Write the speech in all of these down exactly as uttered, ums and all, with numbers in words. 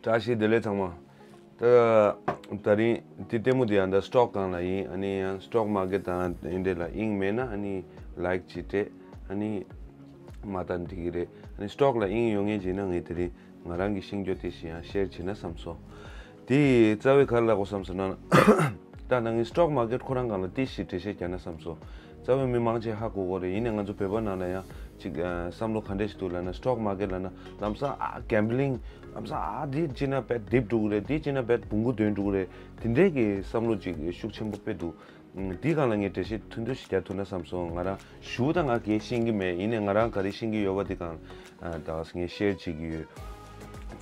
བཀྲ་ཤིས་བདེ་ལེགས་ཚང་མ། ད་ད་རིང་འདི་ལྟད་མོ་འདི་ཡང་ད་སི་ཊོག་སྒང་ལ་ཡིན། ཨ་ནི་ཡང་སི་ཊོག་མར་ཀེཊ་དང་འདི་འདྲ་ལ་དབྱིངས་མེད་ན་ཨ་ནི་ལའིཀ་ཅིག་སྤྲད། ཨ་ནི་མ་ལྟ་འགྲིག་གི་རེད། ཨ་ནི་སི་ཊོག་ལ་དབྱིངས་ཡོད་མཁན་ཅིག་ན་ངས་དེ་རིང་ང་རང་གི་ཤེས་རྒྱུ་དེ་ཞིག་ཡང་ཤེར་བྱེད་ན་བསམ་སོང་། དེ་རྩ་བའི་ག་རེ་ལབ་དགོས་བསམ་སོང་ན། ད་ནང་གི་སི་ཊོག་མར་ཀེཊ་ཁོ་རང་སྒང་ལ་ཏིས་ཞིག་འགྲེལ་བཤད་རྒྱག་ན་བསམ་སོང་། རྩ་བའི་མི་མང་ཆེ་ཧ་གོ་གོ་རེད། ཡིན་ནའི་ང་ཚོ་བོད་པ་ནང་ལ་ཡང་ཅིག་ཨ་བསམ་བློ་ག་འདྲ་ཞིག་འདུག་ལབ་ན། སི་ཊོག་མར་ཀེཊ་ལབ་ན་ལམ་སང་ཨ་གེམ་བི་ལིང་། ལམ་སང་ཨ་འདི་བྱས་ན་བེད་ཌིབ་འགྲོ་གི་རེད། འདི་བྱས་ན་བེད་བོང་གུ་དོན་འགྲོ་གི་རེད། དེ་འདྲའི་གི་བསམ་བློ་ཅིག་ཤུགས་ཆེན་པོ་དཔེ་འདུག་འདི་སྒང་ལ་ངས་འགྲེལ་བཤད་ཐུང་ཐུང་ཞིག་རྒྱག་ཐུབ་ན་བསམ་སོང་། ང་རང་ཞུ་དང་ང་གིས་ཤེས་ཀྱི་མེད། ཡིན་ནའི་ང་རང་ག་རེ་ཤེས་ཀྱི་ཡོད་པ་འདི་སྒང་ད་ངས་ཤེར་བྱེད་ཀྱི་ཡོད།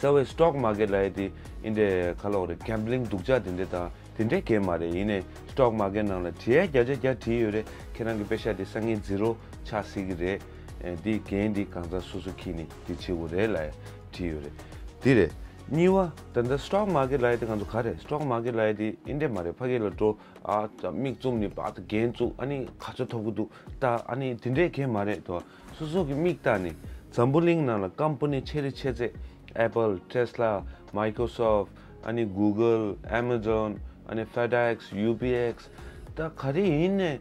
རྩ་བའི་སི་ཊོག་མར་ཀེཊ་ལབ་ཡ་དེ་འདི་འདྲའི་ག་ལབ་དགོས་རེད། གེམ་བི་ལིང་སྡུག་ཅག་དེ་འདྲ་དང་དེ་འདྲའི་གང་ཡང་མ་རེད། ཡིན་ནའི་སི་ཊོག་མར་ཀེཊ་ནང་ལ་བྲིས་ཡ་བརྒྱ་ཆ་བརྒྱ་བྲིས་ཡོད་རེད། ཁྱེད་རང་གི་པེ་ཤག་དེ་སང་ཉིན་ཛི་རོ་ཆགས་སྲིད་ཀྱི་རེད། ཨེ་འདི་འགན་འདི་གང་ཟག་སོ་སོ་འཁྱེར་ནས་འདི་བྱེད་དགོས་རེད་ལབ་ཡ་བྲིས་ཡོད་རེད། འདི་རེད། གཉིས་པ་ད་ལྟ་སི་ཊོག་མར་ཀེཊ་ལབ་ཡ་དེ་ང་ཚོ་ག་རེད། སི་ཊོག་མར་ཀེཊ་ལབ་ཡ་དེ་འདི་འདྲ་མ་རེད། ཕ་གི་ལ་འགྲོ། ཨ་ད་མིག་བཙུམ་ནས་པ་ད་འགན་བཙུགས། ཨ་ནི་ག་ཚོད་ཐོབ་ཀྱི་འདུག་ད་ཨ་ནི་དེ་འདྲའི་གང་ཡང་མ་རེད་དོ། སོ་སོ་གི་མིག་ལྟ་ནས་འཛམ་བུ་གླིང་ནང་ལ་ཀམ་པ་ནི་ཆེ་རི་ཆེ་ཚད། ཨེ་པལ། ཊེ་སི་ལ། མའི་ཀོ་སོབ། ཨ་ནི་གུ་གལ། ཨེ་མ་ཛོན། ཨ་ནི་ཕེ་ཌེག་སི། ཡུ་པི་ཨེག་སི། ད་ག་རེ་ཡིན་ནའི་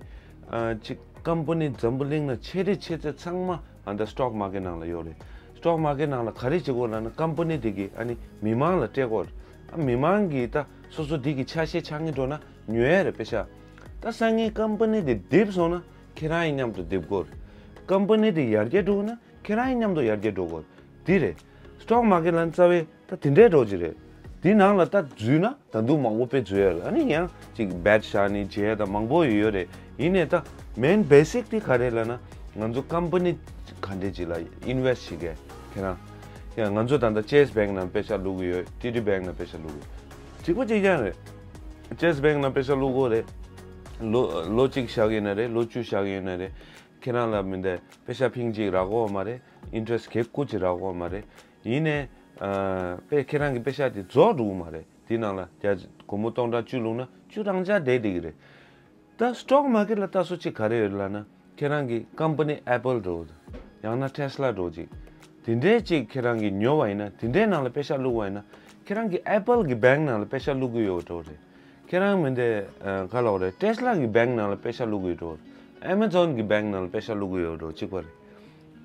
ཨ་ཅིག་ཀམ་པ་ནི་འཛམ་བུ་གླིང་ནང་ཆེ་རི་ཆེ་ཚད་ཚང་མ་ཨ་ད་སི་ཊོག་མར་ཀེཊ་ནང་ལ་ཡོད་རེད། སི་ཊོག་མར་ཀེཊ་ནང་ལ་ག་རེ་བྱེད་དགོས་ལབ་ན། ཀམ་པ་ནི་དེ་གིས་ཨ་ནི་མི་མང་ལ་སྤྲད་དགོས་རེད། ཨ་མི་མང་གིས་ད་སོ་སོ་དེ་གི་ཆ་ཤས་ཆགས་ཀྱི་འགྲོ་ན་ཉོ་ཡ་རེད་པེ་ཤག་ད་སང་ཉིན་ཀམ་པ་ནི་དེ་རྡིབ་སོང་ན་ཁྱེད་རང་ཡིན་མཉམ་དུ་རྡིབ་དགོས་རེད། ཀམ་པ་ནི་དེ་ཡར་རྒྱས་འགྲོ་ན་ཁྱེད་རང་ཡིན་མཉམ་དུ་ཡར་རྒྱས་འགྲོ་དགོས་རེད། འདི་རེད། སི་ཊོག་མར་ཀེཊ་ལབ་ན་རྩ་བའི་ད་དེ་འདྲའི་འགྲོ་གི་རེད། དེའི་ནང་ལ་ད་འཛུལ་ན་ད་དུང་མང་པོ་དཔེ་འཛུལ་ཡ་རེད། ཨ་ནི་ཡང་ཅིག་བེད་བཞག་ནས་བྱེད་ཡ་ད་མང་པོ་ཡོད་རེད། ཡིན་ནའི་ད་མེན་བེ་སིག་དེ་ག་རེ་ལབ་ན། ང་ཚོ་ཀམ་པ་ནི་ག་འདྲ་ཅིག་ལ་ཨིན་ཝེ་སི་ཊི་བྱེད་མཁན་ཁྱེད་རང་། ཡང་ང་ཚོ་ད་ལྟ་ཅེ་སི་བེང་ནང་པེ་ཤག་བླུག་གི་ཡོད། ཊི་ཌི་བེང་ནང་པེ་ཤག་བླུག་གི་ཡོད། གཅིག་པ་གཅིག་རྐྱང་རེད། ཅེ་སི་བེང་ནང་པེ་ཤག་བླུག་དགོས་རེད། ལོ་ལོ་གཅིག་བཞག་ཡོད་ན་རེད། ལོ་བཅུ་བཞག་ཡོད་ན་རེད། ཁྱེད་རང་ལ་མི་འདི་པེ་ཤག་ཕིང་གཅིག་རག་གི་ཡོད་མ་རེད། ཨིན་ཊི་རེ་སི་ཊི་གེབ་ཀོ་ཅིག་རག་གི་ཡོད་མ་རེད། ཡིན་ནའི་ཨ་པེ་ཁྱེད་རང་གི་པེ་ཤག་དེ་རྫོགས་འགྲོ་གི་མ་རེད། དེ་ནང་ལ་བརྒྱ་སྒོར་མོ་སྟོང་ཕྲག་བཅུ་བླུགས་ན་བཅུ་རང་འཇགས་བསྡད་བསྡད་ཀྱི་རེད། ད་སི་ཊོག་མར་ཀེཊ་ལ་ལྟ་སྲོལ་གཅིག་ག་རེ་ཡོད་ལབ་ན། ཁྱེད་རང་གི་ཀམ་པ་ནི་ཨེ་པལ་འདྲ་བོ་དང་། ཡང་ན་ཊེ་སི་ལ་འདྲ་བོ་ཅིག་དེ་འདྲའི་ཅིག་ཁྱེད་རང་གིས་ཉོ་བ་ཡིན་ན། དེ་འདྲའི་ནང་ལ་པེ་ཤག་བླུགས་པ་ཡིན་ན། ཁྱེད་རང་གི་ཨེ་པལ་གི་བེང་ནང་ལ་པེ་ཤག་བླུགས་ཀྱི་ཡོད་འདྲ་བོ་རེད། ཁྱེད་རང་མི་འདི་ཨ་ག་ལབ་དགོས་རེད། ཊེ་སི་ལ་གི་བེང་ནང་ལ་པེ་ཤག་བླུགས་ཀྱི་ཡོད་འདྲ་བོ་རེད། ཨེ་མ་ཛོན་གི་བེང་ནང་ལ་པེ་ཤག་བླུགས་ཀྱི་ཡོད་འདྲ་བོ་གཅིག་པ་རེད།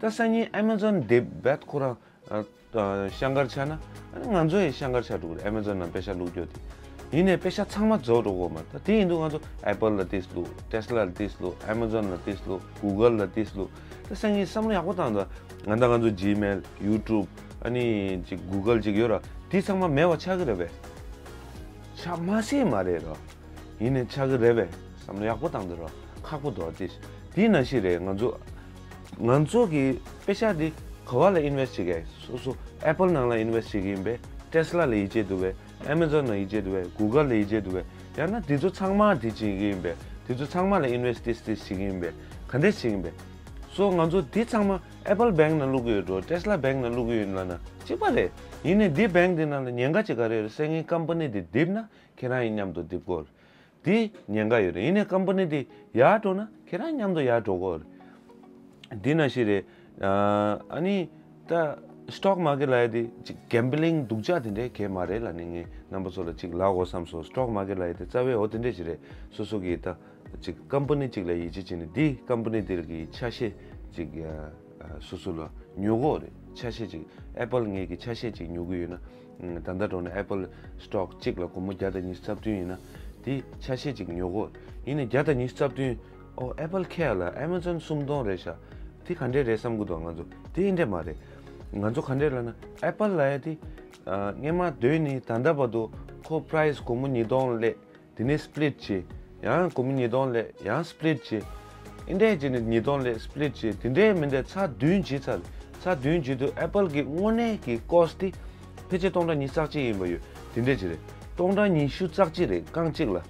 ད་སང་ཉིན་ཨེ་མ་ཛོན་རྡིབ་བེད་ཁོ་རང་ཨ་ཨ་ཤང་ཀར་ཆགས་ན། ཨ་ནི་ང་ཚོ་ཡང་ཤང་ཀར་ཆགས་འགྲོ་གི་རེད། ཨེ་མ་ཛོན་ནང་པེ་ཤག་བླུགས་རྒྱུ་དེ། ཡིན་ནའི་པེ་ཤག་ཚང་མ་རྫོགས་འགྲོ་གི་ཡོད་མ་རེད། ད་དེ་ཡིན་དུས་ང་ཚོ་ཨེ་པལ་ལ་ཏིས་བླུགས། ཊེ་སི་ལ་ལ་ཏིས་བླུགས། ཨེ་མ་ཛོན་ལ་ཏིས་བླུགས། གུ་གལ་ལ་ཏིས་བླུགས། ད་སང་ཉིན་བསམ་བློ་ཡག་པོ་བཏང་དང་། ང་ད་ང་ཚོ་ཇི་མེལ། ཡུ་ཊུབ། ཨ་ནི་ཅིག་གུ་གལ་ཅིག་ཡོད་ར། དེ་ཚང་མ་མེད་པ་ཆགས་ཀྱི་རེད་པས། ཆགས་མ་སྲིད་མ་རེད་ར། ཡིན་ནའི་ཆགས་ཀྱི་རེད་པས། བསམ་བློ་ཡག་པོ་བཏང་དང་ར། ཁག་པོ་འདུག་ཨ་ཏིས། དེ་ནང་བཞིན་རེད། ང་ཚོ་ང་ཚོ་གི་པེ་ཤག་དེ་ག་བ་ལ་ཨིན་ཝེ་སི་ཊི་བྱེད་ཀྱི། སོ་སོ་ཨེ་པལ་ནང་ལ་ཨིན་ཝེ་སི་ཊི་བྱེད་ཀྱི་ཡིན་པས། ཊེ་སི་ལ་ལ་ཡིད་ཆེས་འདུག་པས། ཨེ་མ་ཛོན་ལ་ཡིད་ཆེས་འདུག་པས། གུ་གལ་ལ་ཡིད་ཆེས་འདུག་པས། ཡང་ན་དེ་ཚོ་ཚང་མ་དེ་བྱེད་ཀྱི་ཡིན་པས། དེ་ཚོ་ཚང་མ་ལ་ཨིན་ཝེ་སི་ཊི་ཏིས་ཏིས་བྱེད་ཀྱི་ཡིན་པས། ག་འདྲས་བྱེད་ཀྱི་ཡིན་པས། སོ་ང་ཚོ་དེ་ཚང་མ་ཨེ་པལ་བེང་ནང་བླུག་གི་ཡོད་འགྲོ། ཊེ་སི་ལ་བེང་ནང་བླུག་གི་ཡོད་ལབ་ན་གཅིག་པ་རེད། ཡིན་ནའི་དེ་བེང་དེ་ནང་ལ་ཉེན་ཁ་ཅིག་ག་རེ་རེད། སང་ཉིན་ཀམ་པ་ནི་དེ་རྡིབ་ན་ཁྱེད་རང་ཡིན་མཉམ་དུ་རྡིབ་དགོས་རེད། དེ་ཉེན་ཁ་ཡོད་རེད། ཡིན་ནའི་ཀམ་པ་ནི་དེ་ཡར་འགྲོ་ན་ཁྱེད་རང་མཉམ་དུ་ཡར་འགྲོ་དགོས་རེད། འདི་ནང་བཞིན་རེད། ཨ་ནི་ད་སི་ཊོག་མར་ཀེཊ་ལབ་ཡ་དེ་ཅིག་གེམ་བི་ལིང་སྡུག་ཅག་དེ་འདྲའི་གང་ཡང་མ་རེད་ལབ་ནས་ངས་རྣམ་པ་ཚོ་ལ་ཅིག་ལབ་དགོས་བསམ་སོང་། སི་ཊོག་མར་ཀེཊ་ལབ་ཡ་དེ་རྩ་བའི་འོ་དེ་འདྲས་ཞིག་རེད། སོ་སོ་གིས་ད་ཅིག་ཀམ་པ་ནི་ཅིག་ལ་ཡིད་ཆེས་བྱས་ནས་དེ་ཀམ་པ་ནི་དེ་གི་ཆ་ཤས་ཅིག་ཨ་སོ་སོ་ལ་ཉོ་དགོས་རེད། ཆ་ཤས་ཅིག་ཨེ་པལ་ངེད་ཀྱི་ཆ་ཤས་ཅིག་ཉོ་གི་ཡོད་ན། ད་ལྟ་འགྲོ་ན་ཨེ་པལ་སི་ཊོག་གཅིག་ལ་སྒོར་མོ་བརྒྱ་དང་ཉི་ཤུ་རྩ་བདུན་ཡིན་ན། དེ་ཆ་ཤས་ཅིག་ཉོ་དགོས། ཡིན་ནའི་བརྒྱ་དང་ཉི་ཤུ་རྩ་བདུན། ཨོ་ཨེ་པལ་ཁེ་ལ་ཨེ་མ་ཛོན་སུམ་སྟོང་རེད་ཤག་དེ་ག་འདྲས་རེད་བསམ་གི་འདུག་ང་ཚོ་དེ་འདྲས་མ་རེད། ང་ཚོ་ག་འདྲས་ལབ་ན་ཨེ་པལ་ལབ་ཡ་དེ་ཨ་སྔས་མ་དོན་ནི་ད་ལྟ་བར་དུ་ཁོ་པ་རའི་སི་སྒོར་མོ་ཉིས་སྟོང་སླེབས། དེ་ནས་སི་པི་ལིཊ་བྱས། ཡང་སྒོར་མོ་ཉིས་སྟོང་སླེབས། ཡང་སི་པི་ལིཊ་བྱས། ཨེ་འདྲས་བྱས་ནས་ཉིས་སྟོང་སླེབས། སི་པི་ལིཊ་བྱས། དེ་འདྲས་མིན་ཏེ་ཚར་བདུན་བྱས་ཚར། ཚར་བདུན་བྱས་དུས་ཨེ་པལ་གྱི་དངོས་གནས་ཀྱི་ཀོ་སི་ཊི་དེ་ཕལ་ཆེར་སྟོང་ཕྲག་ཉི་ཤུ་རྩ་གཅིག་ཡིན་པ་ཡོད། དེ་འདྲས་ཅིག་རེད། སྟོང་ཕྲག་ཉི་ཤུ་རྩ་གཅིག་རེད་རྐང་གཅིག་ལ།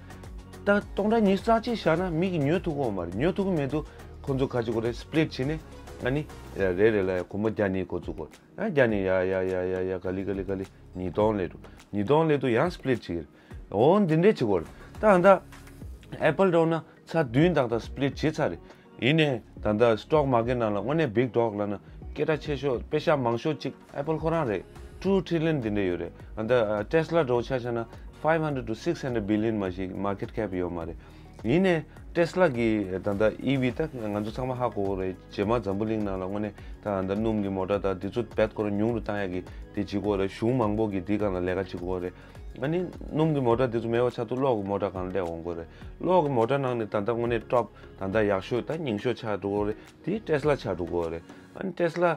ད་སྟོང་ཕྲག་ཉི་ཤུ་རྩ་གཅིག་བཞག་ན་མི་གིས་ཉོ་ཐུབ་ཀྱི་ཡོད་མ་རེད། ཉོ་ཐུབ་ཀྱི་མེད་དུས་ཁོ་ཚོ་ག་ཅིག་དགོས་རེད། སི་པི་ལིཊ་བྱས་ནས་ཨ་ནི་རེ་རེ་ལ་སྒོར་མོ་བརྒྱ་ནི་འགོ་བཙུགས་དགོས། ཡང་བརྒྱ་ནི་ཡ་ཡ་ཡ་ཡ་ཡ་ག་ལེ་ག་ལེ་ག་ལེ་ཉིས་སྟོང་སླེབས་འདུག་ཉིས་སྟོང་སླེབས་དུས་ཡང་སི་པི་ལིཊ་བྱེད་ཀྱི་རེད། འོ་འདི་འདྲས་བྱེད་དགོས་རེད། ད་ཨ་ད་ཨེ་པལ་འགྲོ་ན་ཚར་བདུན་ཏག་ཏག་སི་པི་ལིཊ་བྱས་ཚར་རེད། ཡིན་ནའི་ད་ལྟ་སི་ཊོག་མར་ཀེཊ་ནང་ལ་དངོས་གནས་བིག་ཌོག་ལབ་ན་སྐད་གྲགས་ཆེ་ཤོས་པེ་ཤག་མང་ཤོས་གཅིག་ཨེ་པལ་ཁོ་རང་རེད། two trillion དེ་འདྲ་ཡོད་རེད། ཨ་ད་Tesla འདྲ་བོ་ཆ་བཞག་ན་five hundred to six hundred billion མ་ཞིག་market cap ཡོད་མ་རེད། ཡིན་ནའི་Tesla གི་ད་ལྟ་E V ད་ང་ཚོ་ཚང་མ་ཧ་གོ་གི་རེད། རྗེས་མ་འཛམ་བུ་གླིང་ནང་ལ་དངོས་གནས་ད་ད་སྣུམ་གྱི་མོ་ཊ་དང་དེ་ཚོ་བེད་ཁོ་རང་ཉུང་རུ་བཏང་ཡག་གི་དེ་བྱེད་ཀྱི་ཡོད་རེད། གཞུང་མང་པོ་གི་དེ་སྒང་ལ་ལས་ཀ་བྱེད་ཀྱི་ཡོད་རེད། ཨ་ནི་སྣུམ་གྱི་མོ་ཊ་དེ་ཚོ་མེད་པ་ཆགས་དུས་གློག་གི་མོ་ཊ་སྒང་ལ་སླེབས་འོང་གི་ཡོད་རེད། གློག་གི་མོ་ཊ་ནང་ནས་ད་ལྟ་དངོས་གནས་top ད་ལྟ་ཡག་ཤོས་ད་ཉུང་ཤོས་ཆགས་འགྲོ་གི་ཡོད་རེད། དེ་Tesla ཆགས་འགྲོ་གི་ཡོད་རེད། ཨ་ནི་Tesla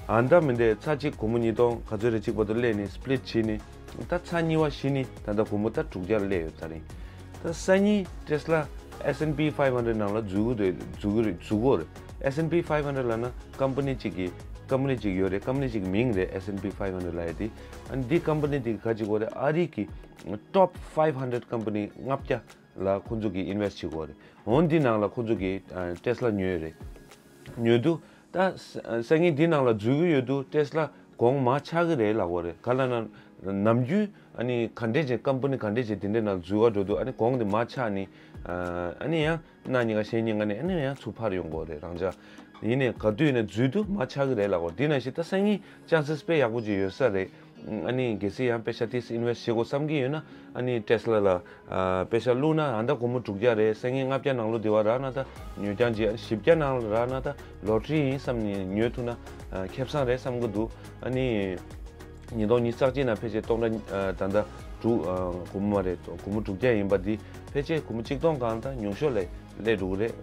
ཨ་ད་མི་འདྲ་ཚར་གཅིག་སྒོར་མོ་ཉིས་སྟོང་ག་ཚོད་རེ་གཅིག་བར་དུ་སླེབས་ནས་split བྱས་ནས་ད་ཚར་གཉིས་པ་བཞི་ནས་ད་ལྟ་སྒོར་མོ་ད་དྲུག་བརྒྱ་སླེབས་ཡོད་ད་རིང་། ད་སང་ཉིན་Tesla S and P five hundred ནང་ལ་འཛུལ་གི་རེད། འཛུལ་གི་རེད། འཛུལ་གོ་རེད། S and P five hundred ལབ་ན་company གཅིག་གི་company གཅིག་ཡོད་རེད། company གཅིག་མིང་རེད། S and P five hundred ལབ་ཡ་དེ། ཨ་ནི་འདི་company དེ་ག་ཅིག་གོ་རེད། ཨ་རི་གི་top five hundred company ལྔ་བརྒྱ་ལ་ཁོང་ཚོ་གི་invest བྱེད་གོ་རེད། འོན་འདི་ནང་ལ་ཁོང་ཚོ་གི་Tesla ཉོས་རེད། ཉོས་དུས་ད་ས་སང་ཉིན་འདི་ནང་ལ་འཛུལ་གི་ཡོད་དུས་Tesla གོང་མར་ཆག་གི་རེད་ལབ་གོ་རེད། ག་ལབ་ན་ནམ་རྒྱུན་ཨ་ནི་ག་འདྲས་ཅིག་company ག་འདྲས་ཅིག་དེ་འདྲས་ནང་འཛུལ་བ་འགྲོ་དུས་ཨ་ནི་གོང་དེ་མར་ཆག་ནི་ཨ་ནི་ཡང་གནངས་ཉིན་ག་གཞེས་ཉིན་ག་ནས་ཨ་ནི་ཡང་ཚུར་འཕར་ཡོང་གོ་རེད། རང་ཅག་ཡིན་ནའི་ག་དུས་ཡིན་ན་འཛུལ་དུས་མར་ཆག་གི་རེད་ལབ་གོ། དེ་ནང་བཞིན་ད་སང་ཉིན་chances དཔེ་ཡག་པོ་ཅིག་ཡོད་ས་རེད། ཨ་ནི་གལ་སྲིད་ཡང་པེ་ཤ་ཏིས་invest བྱེད་དགོས་བསམ་གྱི་ཡོད་ན་ཨ་ནི་Tesla ལ་ཨ་པེ་ཤ་བླུགས་ན་ཨ་ད་སྒོར་མོ་དྲུག་བརྒྱ་རེད། སང་ཉིན་ལྔ་བརྒྱ་ནང་ལོགས་དེ་བ་རག་ན་ད་ཉོ་རྐྱང་ཅིག་ཨ་ནི་བཞི་བརྒྱ་ནང་ལ་རག་ན་ད་lottery ཡིན་བསམ་ནས་ཉོས་ཐུབ་ན་ཨ་ཁེ་བཟང་རེད་བསམ་གྱི་འདུག་ཨ་ནི་ཉིས་སྟོང་ཉི་ཤུ་རྩ་གཅིག་ནང་ཕལ་ཆེར་སྟོང་ཕྲག་ཨ་ད་ད་དྲུག་ཨ་སྒོར་མོ་མ་རེད། སྒོར་མོ་དྲུག་བརྒྱ་ཡིན་པ་འདི་ཕལ་ཆེར་སྒོར་མོ་གཅིག་སྟོང་སྒང་ད་ཉུང་ཤོས་ལས་སླེབས་འགྲོ་གི་རེད།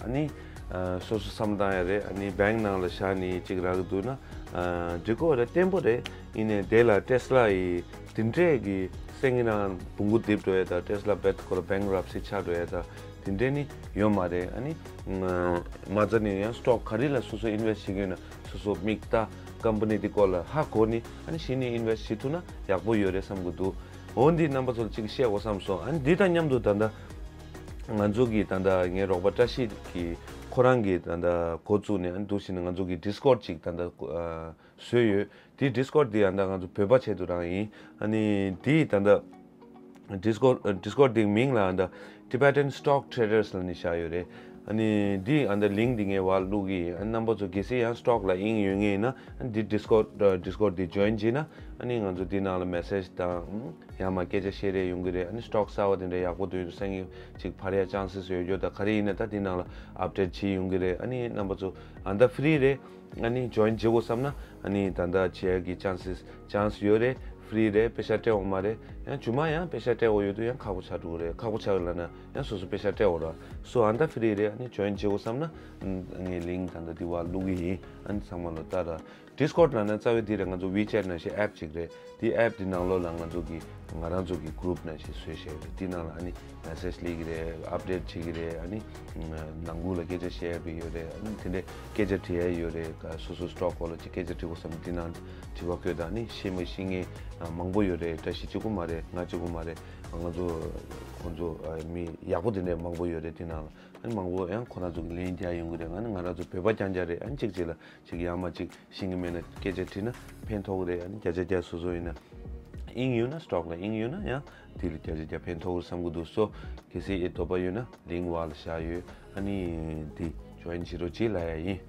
ཨ་ནི་ཨ་སོ་སོ་བསམ་བཏང་ཡ་རེད། ཨ་ནི་bank ནང་ལ་བཞག་ནས་གཅིག་རག་གི་འདུག་ན་ཨ་འགྲིག་གི་རེད། བརྟན་པོ་རེད། ཡིན་ནའི་དེ་ལ་Tesla ཡི་དེ་འདྲས་ཀྱི་སང་ཉིན་ནང་བུ་གུ་རྡིབ་འགྲོ་ཡ་ད་Tesla བེད་ཁོ་ར་bankruptcy ཆགས་འགྲོ་ཡ་ད་དེ་འདྲས་ནི་ཡོད་མ་རེད། ཨ་ནི་མ་རྩ་ནས་ཡང་stock ག་རེ་ལ་སོ་སོ་invest བྱེད་ཀྱི་ཡོད་ན་སོ་སོ་མིག་ལྟ་company དེ་སྐོར་ལ་ཧ་གོ་ནི་ཨ་ནི་གཞི་ནས་invest བྱེད་ཐུབ་ན་ཡག་པོ་ཡོད་རེད་བསམ་གྱི་འདུག་འོ་འདི་རྣམ་པ་ཚོ་ལ་གཅིག་བཤད་དགོས་བསམ་སོང་། ཨ་ནི་འདི་དང་མཉམ་དུ་ད་ལྟ་ང་ཚོ་གི་ད་ལྟ་ངའི་རོགས་པ་བཀྲ་ཤིས་ཀྱིས་ཁོ་རང་གི་ད་ལྟ་འགོ་བཙུགས་ནས་ཨ་ནི་འདུག་བྱས་ནས་ང་ཚོ་གི་Discord ཅིག་ད་ལྟ་བཟོས་ཡོད། དེ་Discord དེ་ཡང་ད་ང་ཚོ་བོད་པ་ཆེད་དུ་རང་ཡིན། ཨ་ནི་དེ་ད་ལྟ་Discord Discord དེའི་མིང་ལ་ད་Tibetan Stock Traders ལབ་ནས་བཞག་ཡོད་རེད། ཨ་ནི་འདི་ཨ་ད་link འདི་ངས་བར་བླུག་གི་ཡིན། ཨ་ནི་རྣམ་པ་ཚོ་གལ་སྲིད་ཡང་stock ལ་དབྱིངས་ཡོད་ངེས་ཡིན་ན་ཨ་ནི་འདི་Discord Discord འདི་join བྱས་ན་ཨ་ནི་ང་ཚོ་འདི་ནང་ལ་message དང་ཡང་མ་སྐད་ཆ་བཤད་རེས་ཡོང་གི་རེད། ཨ་ནི་stock གསར་བ་དེ་འདྲ་ཡག་པོ་འདུག་ཡོད་དུས་སང་ཉིན་ཅིག་འཕར་ཡ་chances ཡོད་རྒྱུ་ད་ག་རེ་ཡིན་ན་ད་འདི་ནང་ལ་update བྱེད་ཡོང་གི་རེད། ཨ་ནི་རྣམ་པ་ཚོ་ཨ་ད་free རེད། ཨ་ནི་join བྱེད་དགོས་བསམ་ན་ཨ་ནི་ད་ལྟ་བྱེད་ཡ་གི་chances chance ཡོད་རེད། free རེད། པེ་ཤ་སྤྲད་འོང་མ་རེད། ཡང་རྗེས་མ་ཡང་པེ་ཤ་སྤྲད་འོང་ཡོད་དུས་ཡང་ཁག་པོ་ཆགས་འགྲོ་གི་རེད། ཁག་པོ་ཆགས་ལབ་ན་ཡང་སོ་སོ་པེ་ཤ་སྤྲད་འོང་ར། so ཨ་ད་free རེད། ཨ་ནི་join བྱེད་དགོས་བསམ་ན་ངས་link ད་ལྟ་འདི་བར་བླུག་གི་ཡིན། ཨ་ནི་ཚང་མ་ལོ་ལྟ་ར། Discord ལབ་ན་རྩ་བའི་འདི་རེད། ང་ཚོ WeChat ནང་བཞིན་app ཅིག་རེད། འདི་app འདི་ནང་ལོགས་ལ་ང་ཚོ་གི་ང་རང་ཚོ་གི་group ནང་བཞིན་བཟོས་བཞག་ཡོད་རེད། འདི་ནང་ལ་ཨ་ནི་message སླེབས་ཀྱི་རེད། update བྱེད་ཀྱི་རེད། ཨ་ནི་ནང་ཁུལ་ལ་སྐད་ཆ་བཤད་ཡ་བི་ཡོད་རེད། ཨ་ནི་དེ་འདྲའི་སྐད་ཆ་དྲི་ཡ་ཡོད་རེད། སོ་སོ་stock སྐོར་ལ་ཅིག་སྐད་ཆ་དྲི་དགོས་བསམ་འདི་ནང་དྲི་བ་བཀོད་དང་། ཨ་ནི་ཤེས་མ་ཤེས་མཁན་མང་པོ་ཡོད་རེད། བཀྲ་ཤིས་གཅིག་པུ་མ་རེད། ང་གཅིག་པུ་མ་རེད། ང་ཚོ་ཁོང་ཚོ་མི་ཡག་པོ་དེ་འདྲའི་མང་པོ་ཡོད་རེད། དེ་ནང་ལ་ཨ་ནི་མང་པོ་ཡང་ཁོ་རང་ཚོ་གི་ལན་རྒྱག་ཡོང་གི་རེད། ཨ་ནི་ང་རང་ཚོ་བོད་པ་རྐྱང་རྐྱང་རེད། ཨ་ནི་གཅིག་གཅིག་ལ་ཅིག་ཡང་མ་ཅིག་ཤེས་ཀྱི་མེད་ན་སྐད་ཆ་དྲིས་ན་ཕན་ཐོགས་ཀྱི་རེད། ཨ་ནི་བརྒྱ་ཆ་བརྒྱ་སོ་སོ་ཡིན་ན་དབྱིངས་ཡོད་ན་stock ལ་དབྱིངས་ཡོད་ན་ཡང་དེ་ལ་བརྒྱ་ཆ་བརྒྱ་ཕན་ཐོགས་ཀྱི་རེད་བསམ་གྱི་འདུག so གལ་སྲིད་ཨེ་འདོད་པ་ཡོད་ན་link བར་ལ་བཞག་ཡོད། ཨ་ནི་དེ་join བྱེད་རོགས་གྱིས་ལབ་ཡ་ཡིན།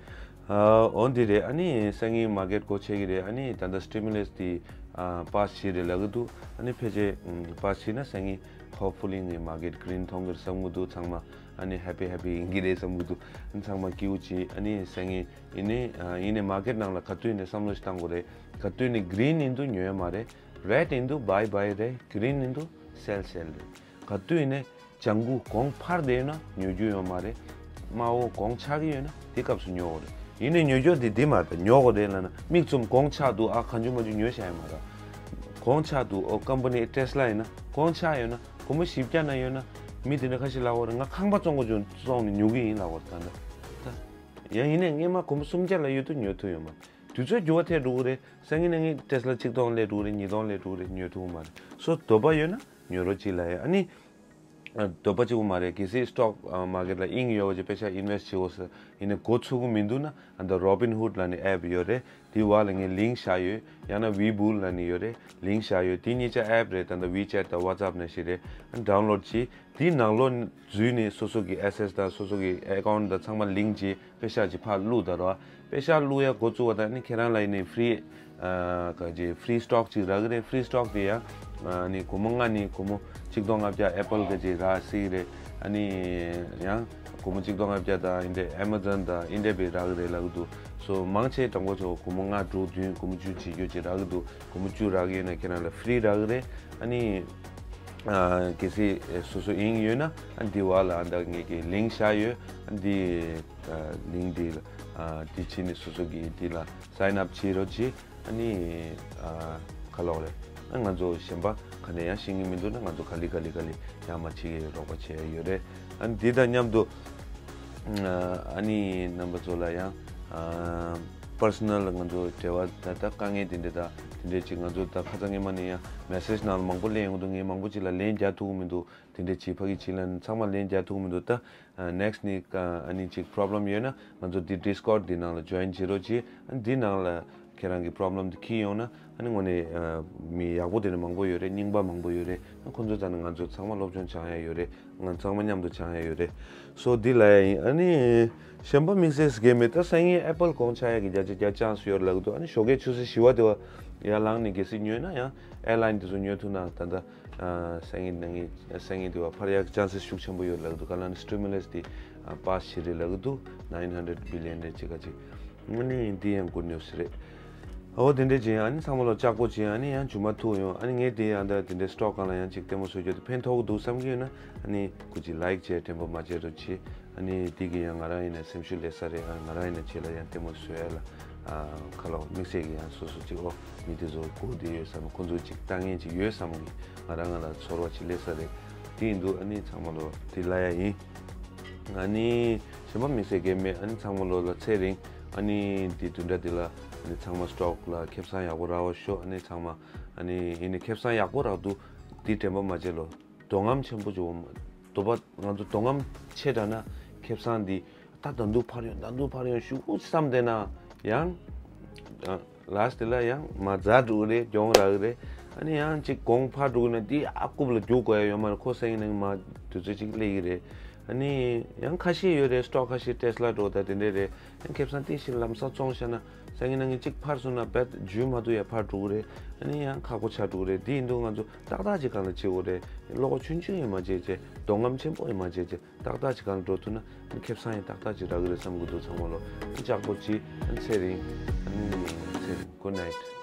ཨ་འོ་འདི་རེད། ཨ་ནི་སང་ཉིན་market སྒོ་ཕྱེ་གི་རེད། ཨ་ནི་ད་ལྟ་stimulus དེ་ཨ་pass བྱས་རེད་ལབ་གི་འདུག་ཨ་ནི་ཕལ་ཆེར་ཨམ་pass བྱས་ན་སང་ཉིན་hopefully ངའི་market green མཐོང་གི་རེད་བསམ་གི་འདུག་ཚང་མ་ཨ་ནི་happy happy ཡིན་གི་རེད་བསམ་གི་འདུག་ཨ་ནི་ཚང་མ་སྐྱིད་པོ་བྱེད། ཨ་ནི་སང་ཉིན་ཡིན་ནའི་ཨ་ཡིན་ནའི་market ནང་ལ་ག་དུས་ཡིན་ནའི་བསམ་བློ་ཞིག་བཏང་དགོས་རེད། ག་དུས་ནི་green ཡིན་དུས་ཉོ་ཡ་མ་རེད། red ཡིན་དུས་buy buy རེད། green ཡིན་དུས་sell sell རེད། ག་དུས་ཡིན་ནའི་ལྗང་གུ་གོང་འཕར་བསྡད་ཡོད་ན་ཉོ་རྒྱུ་ཡོད་མ་རེད། དམར་པོ་གོང་ཆག་གི་ཡོད་ན་དེ་སྐབས་སུ་ཉོ་དགོས་རེད། ཡིན་ནའི་ཉོ་རྒྱུ་དེ་དེ་མ་རེད། ཉོ་དགོས་རེད་ལབ་ན་མིག་བཙུམ་གོང་ཆག་འདུག་ཨ་གང་བྱུང་མ་བྱུང་ཉོ་བྱ་ཡ་མ་རེད། གོང་ཆག་འདུག་ཨོ་company Tesla ཡིན་ན་གོང་ཆག་ཡོད་ན་སྒོར་མོ་བཞི་བརྒྱ་ན་ཡོད་ན་མི་དེ་འདྲ་ཁ་ཤས་ལབ་དགོས་རེད། ང་ཁང་པ་བཙོང་དགོས་བྱུང་བཙོང་ནས་ཉོ་གི་ཡིན་ལབ་དགོས་རེད། ད་ལྟ་ད་ཡང་ཡིན་ནའི་སྔས་མ་སྒོར་མོ་སུམ་བརྒྱ་ལ་ཡོད་དུས་ཉོ་ཐུབ་ཡོད་མ་རེད། དུས་ཚོད་འགྱུར་བ་ཐེབས་འགྲོ་གི་རེད། སང་ཉིན་གནངས་ཉིན་Tesla གཅིག་སྟོང་སླེབས་འགྲོ་གི་རེད། ཉིས་སྟོང་སླེབས་འགྲོ་གི་རེད། ཉོ་ཐུབ་ཀྱི་མ་རེད། so འདོད་པ་ཡོད་ན་ཉོ་རོགས་གྱིས་ལབ་ཡ། ཨ་ནི་འདོད་པ་གཅིག་པུ་མ་རེད། གལ་སྲིད་stock market ལ་དབྱིངས་ཡོད་པ་ཅིག་པེ་ཤ་invest བྱེད་དགོས་ཟེར་ཡིན་ན་འགོ་ཚུགས་ཀྱི་མི་འདུག་ན་ཨ་ད་Robinhood ལབ་ནི་app ཡོད་རེད། དེ་བར་ལ་ངས་link བཞག་ཡོད། ཡང་ན་Webull ལབ་ནི་ཡོད་རེད། link བཞག་ཡོད། དེ་གཉིས་ཆ་app རེད། ད་ལྟ་WeChat དང་WhatsApp ནང་བཞིན་རེད། download བྱས། དེའི་ནང་ལོགས་འཛུལ་ནས་སོ་སོ་གི་assets དང་སོ་སོ་གི་account དང་ཚང་མ་link བྱས། པེ་ཤ་ཅིག་ཕར་བླུགས་ད་རོ། པེ་ཤག་བླུག་ཡ་འགོ་བཙུགས་པ་དང་ནི་ཁྱེད་རང་ལ་ཡིན་ནི་free ཨ་ག་ཅི་free stock ཅིག་རག་གི་རེད། free stock དེ་ཡང་ཨ་ནི་སྒོར་མོ་ལྔ་ནི་སྒོར་མོ་གཅིག་སྟོང་ལྔ་བརྒྱ་Apple ག་ཅི་རག་སྲིད་གི་རེད། ཨ་ནི་ཡང་སྒོར་མོ་གཅིག་སྟོང་ལྔ་བརྒྱ་དང་ཨིན་དེ་Amazon དང་ཨིན་དེ་པའི་རག་གི་རེད་ལབ་གི་འདུག་སོ་མང་ཆེ་དྲང་པོ་ཆོག་སྒོར་མོ་ལྔ་དྲུག་བདུན་སྒོར་མོ་བཅུ་བྱེད་རྒྱུ་ཅིག་རག་གི་འདུག་སྒོར་མོ་བཅུ་རག་གི་ཡོད་ན་ཁྱེད་རང་ལ་free རག་གི་རེད། ཨ་ནི་ཨ་གལ་སྲིད་སོ་སོ་ཡིན་ཡོད་ན་ཨ་འདི་བ་ལ་ཨ་ད་ངེད་ཀྱི་link བཞག་ཡོད། ཨ་འདི་ཨ་link འདི་ཨ་འདི་བྱས་ནས་སོ་སོ་གི་འདི་ལ་sign up བྱེད་རོགས་གྱིས། ཨ་ནི་ཨ་ག་ལོག་རེད། ཨ་ང་ཚོ་གཞན་པ་ག་ནས་ཡང་ཤེས་ཀྱི་མི་འདུག་ན་ང་ཚོ་ག་ལེ་ག་ལེ་ག་ལེ་ཡང་མ་བྱེད་ཀྱི་རོགས་པ་བྱེད་ཡ་ཡོད་རེད། ཨ་ནི་འདི་དང་མཉམ་དུ་ཨ་ནི་རྣམ་པ་ཚོ་ལ་ཡང་ཨ་personal ང་ཚོ་འབྲེལ་བ་ད་ད་དཀའ་ངལ་དེ་འདྲ་ད་དེ་འདྲ་ཅིག་ང་ཚོ་ད་ཁ་སང་ཉི་མ་ནས་ཡང་message ནང་ལ་མང་པོ་སླེབས་ཡོང་གི་འདུག་ངས་མང་པོ་ཅིག་ལ་ལན་རྒྱག་ཐུབ་ཀྱི་མི་འདུག་དེ་འདྲ་ཅིག་ཕ་གི་ཅིག་ལ་ཚང་མ་ལན་རྒྱག་ཐུབ་ཀྱི་མི་འདུག་ད་next ནི་ཨ་ནི་ཅིག་problem ཡོད་ན་ང་ཚོ་འདི་Discord འདི་ནང་ལ་join བྱེད་རོགས་གྱིས། ཨ་ནི་འདི་ནང་ལ་ཁྱེད་རང་གི་problem དེ་འཁྱེར་ཡོང་ན་ཨ་ནི་དངོས་གནས་ཨ་མི་ཡག་པོ་དེ་འདྲ་མང་པོ་ཡོད་རེད། རྙིང་པ་མང་པོ་ཡོད་རེད། ཨ་ཁོ་ཚོ་ད་ནི་ང་ཚོ་ཚང་མ་སློབ་སྦྱོང་སྦྱང་ཡ་ཡོད་རེད། ང་ཚང་མ་མཉམ་དུ་སྦྱང་ཡ་ཡོད་རེད། སོ་འདི་ལ་ཡ་ཡིན། ཨ་ནི་གཞན་པ་དམིགས་བསལ་གལ་མེད། ད་སང་ཉིན་Apple གོང་ཆག་ཡ་གི་བརྒྱ་ཆ་བརྒྱ་chance ཡོད་རེད་ལབ་གི་འདུག་ཨ་ནི་ཞོགས་ཀས་ཆུ་ཚོད་བཞི་པ་དེ་བ་ཡར་ལངས་ནས་གལ་སྲིད་ཉོས་ན་ཡང་airline དེ་ཚོ་ཉོ་ཐུབ་ན་ད་ལྟ་ཨ་སང་ཉིན་གནངས་ཉིན་སང་ཉིན་དེ་བ་འཕར་ཡག་chances ཤུགས་ཆེན་པོ་ཡོད་ལབ་འདུག་ག་ལ་ནི་stimulus དེ་ཨ་pass བྱེད་རེད་ལབ་འདུག nine hundred billion རེད་ཅིག་ག་ཅིག་ཨ་ནི་འདི་ཡང་good news རེད། ཨོ་དེ་འདྲས་ཅིག་ཨ་ནི་ཚང་མ་ལོ་ལྕགས་པོ་ཅིག་ཨ་ནི་ཡང་ཇུ་མ་ཐུག་ཡོང་། ཨ་ནི་ངས་དེ་ཡང་ད་དེ་འདྲས་stock སྒང་ལ་ཡང་ཅིག་ལྟད་མོ་བཟོ་རྒྱུ་དེ་ཕན་ཐོགས་ཀྱི་འདུག་བསམ་གྱི་ཡོད་ན་ཨ་ནི་སྐུ་མཁྱེན་like བྱས་དྲན་པ་མ་བརྗེད་རོགས་གྱིས། ཨ་ནི་དེ་གི་ཡང་ང་རང་ཡིན་ན་སེམས་ཤུགས་སླེབས་ས་རེད། ཨ་ང་རང་ཡིན་ན་ཁྱེད་ལ་ཡང་ལྟད་མོ་བཟོ་ཡ་ལ་ཨ་ཁ་ལོ་དམིགས་བསལ་གྱི་ཡང་སོ་སོ་ཅིག་ཨོ་མི་དེ་ཚོ་སྒུག་བསྡད་ཡོད་བསམ། ཁོ་ཚོ་ཅིག་ལྟ་མཁན་ཅིག་ཡོད་བསམ་གི་ང་རང་ང་ལ་ཚོར་བ་ཅིག་སླེབས་ས་རེད། དེ་ཡིན་དུས་ཨ་ནི་ཚང་མ་ལོ་དེ་ལ་ཡ་ཡིན། ཨ་ནི་གཞན་པ་དམིགས་བསལ་གྱི་མེད། ཨ་ནི་ཚང་མ་ལོ་ལ་ཚེ་རིང་ཨ་ནི་དེ་བདུན་ཕྲག་འདི་ལ་ཨ་ནི་ཚང་མ་stock ལ་ཁེ་བཟང་ཡག་པོ་རག་པ་ཤོག་ཨ་ནི་ཚང་མ་ཨ་ནི་ཡིན་ནི་ཁེ་བཟང་ཡག་པོ་རག་འདུག་དེ་དྲན་པ་མ་བརྗེད་ལོ། འདོད་རྔམ་ཆེན་པོ་བྱུང་། འདོད་པ་ང་ཚོ་འདོད་རྔམ་ཆེ་དྲགས་ན་ཁེ་བཟང་འདི་ད་ད་འདུག་འཕར་ཡོང་ད་འདུག་འཕར་ཡོང་ཞུ་བསམ་བསྡད་ན་ཡང་last དེ་ལ་ཡང་མ་ཛ་འགྲོ་གི་རེད། གྱོང་རག་གི་རེད། ཨ་ནི་ཡང་ཅིག་གོང་འཕར་འགྲོ་གི་ན་དེ་ཨ་རྐུབ་ལ་རྒྱུག་དགོས་ཡ་ཡོད་མ་རེད། ཁོ་སང་ཉིན་ནང་མ་དུས་ཚོད་ཅིག་སླེབས་ཀྱི་རེད། ཨ་ནི་ཡང་ཁ་ཤས་ཡོད་རེད། stock ཁ་ཤས་Tesla འགྲོ་ད་དེ་འདྲས་རེད། ཡང་ཁེ་བཟང་དེ་ཞིག་ལམ་སང་བཙོང་བཞག་ན་སང་ཉིན་གནངས་ཉིན་གཅིག་འཕར་སོང་ན་རྦད་འཇུ་མ་ཐུབ་ཡ་འཕར་འགྲོ་གི་རེད། ཨ་ནི་ཡང་ཁག་པོ་ཆགས་འགྲོ་གི་རེད། དེ་ཡིན་དུས་ང་ཚོ་ཏག་ཏག་ཅིག་སྒང་ལ་བྱེད་དགོས་རེད། བློ་ཁོག་ཆུང་ཆུང་ཡང་མ་བྱེད་བྱེད། འདོད་རྔམ་ཆེན་པོ་ཡང་མ་བྱེད་བྱེད། ཏག་ཏག་ཅིག་སྒང་ལ་འགྲོ་ཐུབ་ན་ཨ་ནི་ཁེ་བཟང་ཡང་ཏག་ཏག་ཅིག་རག་གི་རེད་བསམ་གི་འདུག་ཚང་མ་ལོ་ཨ་ནི་ལྕགས་པོ་ཅིག་ཨ་ནི་ཚེ་རིང་། ཨ་ནི་ཚེ་རིང་། Good night.